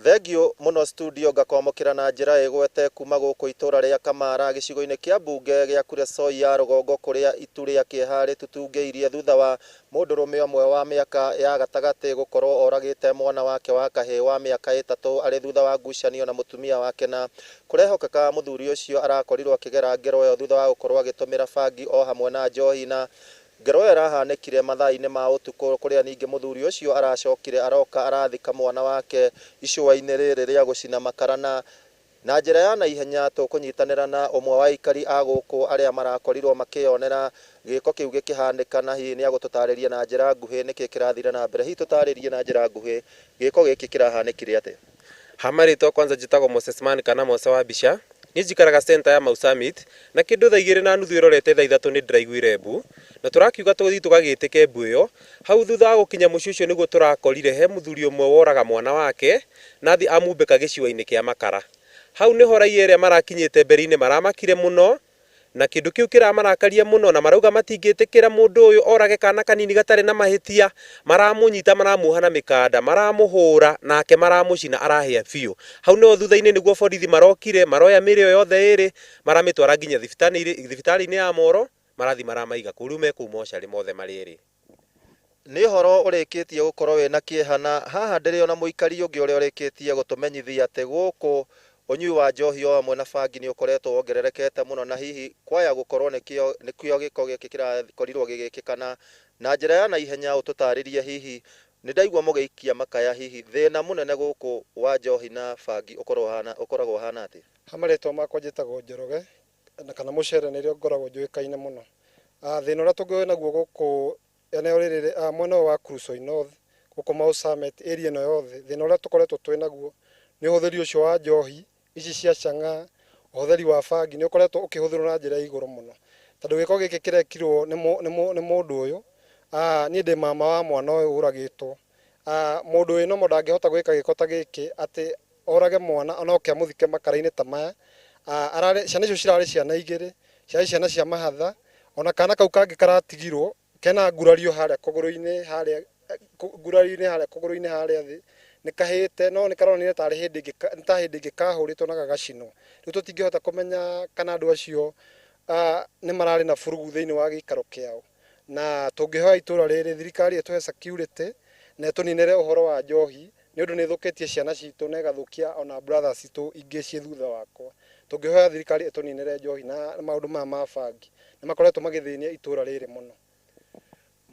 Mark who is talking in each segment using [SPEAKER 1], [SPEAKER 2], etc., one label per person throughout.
[SPEAKER 1] Thengiũ mũno studio, ngakwamũkĩra na njĩra ĩgwete kuma gũkũ itũra rĩa Kamara gĩcigo-inĩ kĩa mbunge gĩa Kuresoi ya rũgongo, kũrĩa itu rĩa kĩeha rĩtutungĩirie thutha wa mũndũrũme ũmwe wa mĩaka ya gatagatĩ gũkorwo oragĩte mwana wake wa kahĩĩ wa mĩaka 3 arĩ thutha wa ngucanio na mũtumia wake, na kũrehokeka mũthuri ũcio arakorirwo akĩgera ngero ĩyo thutha wa gũkorwo agĩtũmĩra bangi o hamwe na njohi. Na ngero ĩyo ĩrahanĩkire mathaa-inĩ ma ũtukũ, kũrĩa ningĩ mũthuri ũcio aracokire aroka arathika mwana wake icũa-inĩ rĩrĩ rĩa gũcina makara. Na njĩra ya naihenya tũkũnyitanĩra na ũmwe wa aikari a gũkũ arĩa marakorirwo makĩyonera gĩko kĩu gĩkĩhanĩka, na hihi nĩ agũtũtarĩria na njĩra nguhĩ nĩkĩ kĩrathire na mbere. Hihi tũtarĩrie na njĩra nguhĩ gĩko gĩkĩ kĩrahanĩkire atĩa?
[SPEAKER 2] Hamarĩtwa kwanza njĩtagwo Moses Man kana Mose wa mbica. Niĩ njikaraga center ya Mau Summit, na kĩndũ thaa 2:30 ĩrorete thaa 3 nĩ ndĩraiguire mbu, na tũrakiuga tũgĩthiĩ tũgagĩtĩke mbu ĩyo. Hau thutha wa gũkinya mũciĩ ũcio nĩguo tũrakorire he mũthuri ũmwe woraga mwana wake na athiĩ amumbĩka gĩcũa-inĩ kĩa makara. Hau nĩho raia ĩrĩa marakinyĩte mbere-inĩ maramakire mũno, na kĩndũ kĩu kĩramarakaria mũno, na marauga matingĩtĩkĩra mũndũ ũyũ orage kana kanini gatarĩ na mahĩtia. Maramũnyita, maramuoha na mĩkanda, maramũhũra, nake maramũcina arahĩa biũ. Hau nĩho thutha-inĩ nĩguo borithi marokire, maroya mĩĩrĩ ĩyo yothe ĩrĩ, maramĩtwara nginya thibitarĩ-inĩ ya Moro, marathiĩ maramaiga kũu. Rĩu me kũu mocarĩ mothe marĩ erĩ.
[SPEAKER 1] Nĩ ũhoro ũrĩkĩtie gũkorwo wĩna kĩeha, na haha ndĩrĩ ona mũikari ũngĩ ũrĩa ũrĩkĩtie gũtũmenyithia atĩ gũkũ ũnyui wa njohi o hamwe na bangi nĩ ũkoretwo wongererekete mũno, na hihi kwaya gũkorwo nĩkĩo gĩko gĩkĩ kĩrakorirwo gĩgĩkĩka. Na njĩra ya naihenya ũtũtarĩrie, hihi nĩ ndaigua mũgĩikia makaya, hihi thĩna mũnene gũkũ wa njohi na bangi ũkoragwo ũhana atĩa?
[SPEAKER 3] Ha marĩtwa makwa njĩtagwo Njoroge na kana Mũcere nĩrĩo ngoragwo njũĩkaine mũno. Thĩna ũrĩa tũngĩ naguo gũkũ eneo rĩrĩ, mwena ũyũ wa Kuresoi North, gũkũ Mau Summit area ĩno yothe, thĩna ũrĩa tũkoretwo twĩ naguo nĩ ũhũthĩri ũcio wa njohi ici cia chang'aa, ũhũthĩri wa bangi nĩ ũkoretwo ũkĩhũthĩrwo na njĩra ya igũrũ mũno, tondũ gĩko gĩkĩ kĩrekirwo nĩ mũndũ ũyũ. Niĩ ndĩ mama wa mwana ũyũ ũragĩtwo. Mũndũ wĩ normal ndangĩhota gwĩka gĩko ta gĩkĩ atĩ orage mwana ona oke amũthike makara-inĩ ta maya. Ararĩ ciana icio cirarĩ ciana igĩrĩ, ciarĩ ciana cia mahatha, ona kana kau kangĩ karatigirwo kena ngurario harĩa kũgũrũ-inĩ harĩa ngurario-inĩ harĩa kũgũrũ-inĩ harĩa thĩ, nĩ kahĩte no nĩ karonania tarĩ hĩndĩ ĩngĩ, ta hĩndĩ ĩngĩ kahũrĩtwo na gagacinwo. Rĩu tũtingĩhota kũmenya kana andũ acio nĩ mararĩ na burugu thĩinĩ wa gĩikaro kĩao. Na tũngĩhoya itũra rĩrĩ thirikari ĩtũhe security na ĩtũninĩre ũhoro wa njohi, nĩ ũndũ nĩ ĩthũkĩtie ciana citũ na ĩgathũkia ona brothers citũ ingĩ ciĩ thutha wakwa. Tũngĩhoya thirikari ĩtũninĩre njohi na maũndũ maya ma bangi, nĩ makoretwo magĩthĩnia itũra rĩrĩ mũno.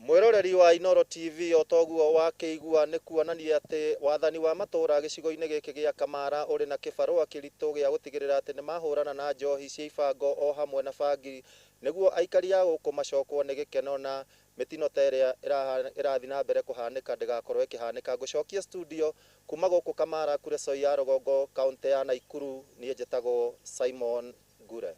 [SPEAKER 1] Mwĩroreri wa Inooro TV, o toguo wakĩigua, nĩ kuonania atĩ wathani wa matũra gĩcigo-inĩ gĩkĩ gĩa Kamara ũrĩ na kĩbarũa kĩritũ gĩa gũtigĩrĩra atĩ nĩ mahũrana na njohi cia ibango o hamwe na bangi, nĩguo aikari a gũkũ macokwo nĩ gĩkeno na mĩtino ta ĩrĩa ĩrathiĩ na mbere kũhanĩka ndĩgakorwo ĩkĩhanĩka. Ngũcokia studio kuma gũkũ Kamara, Kuresoi ya rũgongo, kaũntĩ ya Naikuru. Niĩ njĩtagwo Simon Ngure.